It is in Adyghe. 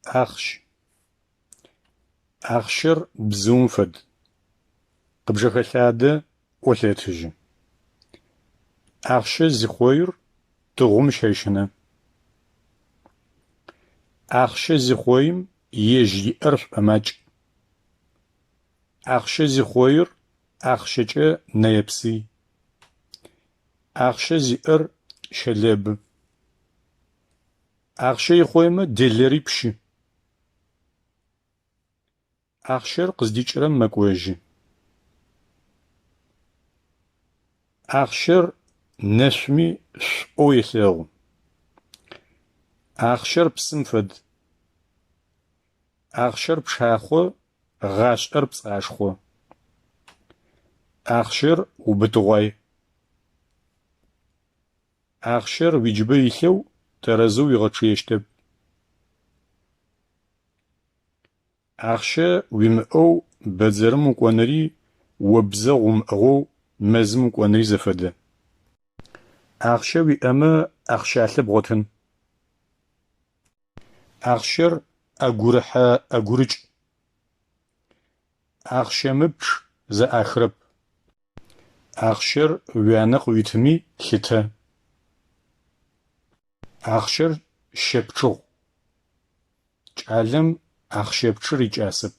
Ахъщ. Ахъщэр бзыум фэд. Къыбжэхэлъадэ, ӏолъэтыжьы. Ахъщэ зихъоир тыгъум щэщынэ. Ахъщэ зихъоим ежь иӏэр шӏомакӏ. Ахъщэ зихъоир ахъщэкӏэ нэе-псый. Ахъщэ зиӏэр щэлэбы. Ахъщэ ихъоймэ делэри пщы. Ахъщэр къыздикӏырэм мэкӏожьы. Ахъщэр нэшъуми шӏоу елъэгъу. Ахъщэр псым фэд. Ахъщэр пшахъо, гъашӏэр пцӏашхъо. Ахъщэр убытыгъуай. Ахъщэр уиджыбэ илъэу тэрэзэу уигъэчъыещтэп. Ахъщэ уимыӏэу бэдзэрым укӏоныри обзэгъу умыӏыгъэу мэзым укӏоныри зэфэдэ. Ахъщэ уиӏэмэ ахъщалъэ бгъотын. Ахъщэр ӏэгурыхьэ-ӏэгурыкӏ. Ахъщэмыпчъ зэӏахырэп. Ахъщэр уянэ къыуитыми лъытэ. Ахъщэр щэ пчъыгъу. Кӏалэм ахъщэпчъыр икӏасэп.